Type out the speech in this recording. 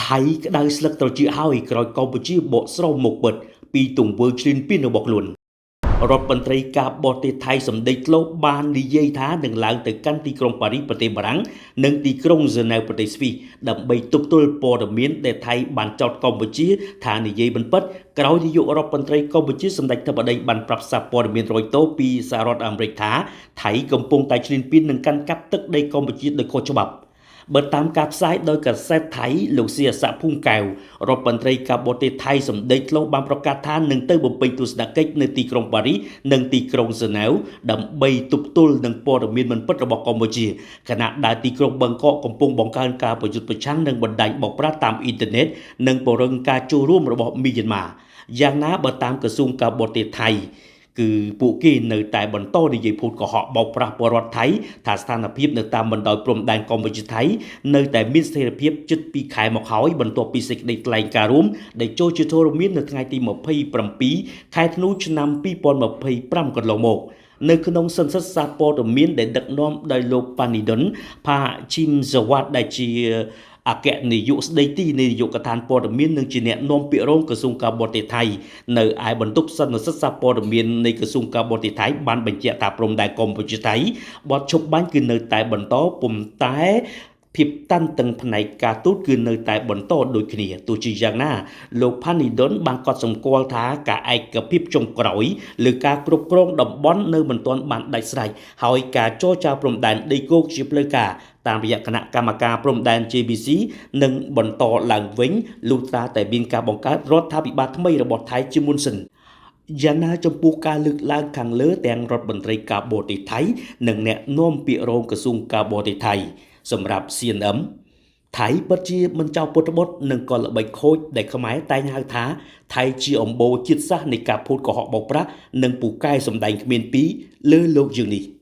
ថៃក្តៅស្លឹកត្រចៀកហើយក្រោយកម្ពុជាបកស្រោមមុខពិតពីទង្វើឈ្លានពានរបស់ខ្លួនរដ្ឋមន្ត្រីការបរទេសថៃសម្ដេចធ្លុះបាននិយាយថានឹងឡើងទៅកាន់ទីក្រុងប៉ារីសប្រទេសបារាំងនិងទីក្រុងហ្សឺណែវប្រទេសស្វីសដើម្បីទប់ទល់ព័ត៌មានដែលថៃបានចោទកម្ពុជាថានិយាយមិនពិតក្រោយនាយករដ្ឋមន្ត្រីកម្ពុជាសម្ដេចធិបតីបានប្រាប់សារព័ត៌មានរយទ័រពីសហរដ្ឋអាមេរិកថាថៃកំពុងតែឈ្លានពាននិងកាន់កាប់ទឹកដីកម្ពុជាដោយខុសច្បាប់បើតាមការផ្សាយដោយកាសែតថៃលោកសៀស័កភូមិកែវរដ្ឋមន្ត្រីការបរទេសថៃសម្ដេចធ្លុះបានប្រកាសថានឹងទៅបំពេញទស្សនកិច្ចនៅទីក្រុងប៉ារីសនិងទីក្រុងហ្សឺណែវដើម្បីទប់ទល់នឹងព័ត៌មានមិនពិតរបស់កម្ពុជាខណៈដែលទីក្រុងបាងកកកំពុងបង្កើនការប្រយុទ្ធប្រឆាំងនឹងបណ្ដាញបោកប្រាស់តាមអ៊ីនធឺណិតនិងពង្រឹងការចូលរួមរបស់មីយ៉ាន់ម៉ាយ៉ាងណាបើតាមក្រសួងការបរទេសថៃគឺពួកគេនៅតែបន្តនិយាយភូតកុហកបោកប្រាស់ពលរដ្ឋថៃថាស្ថានភាពនៅតាមបណ្ដោយព្រំដែនកម្ពុជាថៃនៅតែមានស្ថិរភាពជិត2ខែមកហើយបន្ទាប់ពីសេចក្តីថ្លែងការណ៍រួមដែលចូលជាធរមាននៅថ្ងៃទី27ខែធ្នូឆ្នាំ2025កន្លងមកនៅក្នុងសន្និសីទសារព័ត៌មានដែលដឹកនាំដោយលោកប៉ានីដុនផាឈីមសវ៉ាត់ដែលជាអគ្គនាយកស្ដីទីនៃនាយកដ្ឋានព័ត៌មាននិងជាអ្នកនាំពាក្យរងក្រសួងការបរទេសថៃនៅឯបន្ទប់សន្និសីទសារព័ត៌មាននៃក្រសួងការបរទេសថៃបានបញ្ជាក់ថាព្រំដែនកម្ពុជាថៃបទឈប់បាញ់គឺនៅតែបន្តពុំតែភាពតានតឹងផ្នែកការទូតគឺនៅតែបន្តដូចគ្នាទោះជាយ៉ាងណាលោកផានីដុនបានកត់សម្គាល់ថាការឯកភាពចុងក្រោយលើការគ្រប់គ្រងតំបន់នៅមិនទាន់បានដាច់ស្រេចហើយការចរចាព្រំដែនដីគោកជាផ្លូវការតាមរយៈគណៈកម្មការព្រំដែន JBC នឹងបន្តឡើងវិញលុះត្រាតែមានការបង្កើតរដ្ឋាភិបាលថ្មីរបស់ថៃជាមុនសិនយ៉ាងណាចំពោះការលើកឡើងខាងលើទាំងរដ្ឋមន្ត្រីការបរទេសថៃនិងអ្នកនាំពាក្យរងក្រសួងការបរទេសថៃសម្រាប់ CNM ថៃពិតជាមិនចោលពុតបុតនិងក៏ល្បិចខូចដែលខ្មែរតែងហៅថាថៃជាអម្បូរជាតិសាសន៍នៃការភូតកុហកបោកប្រាស់និងពូកែសម្ដែងគ្មានពីរលើលោកយើងនេះ។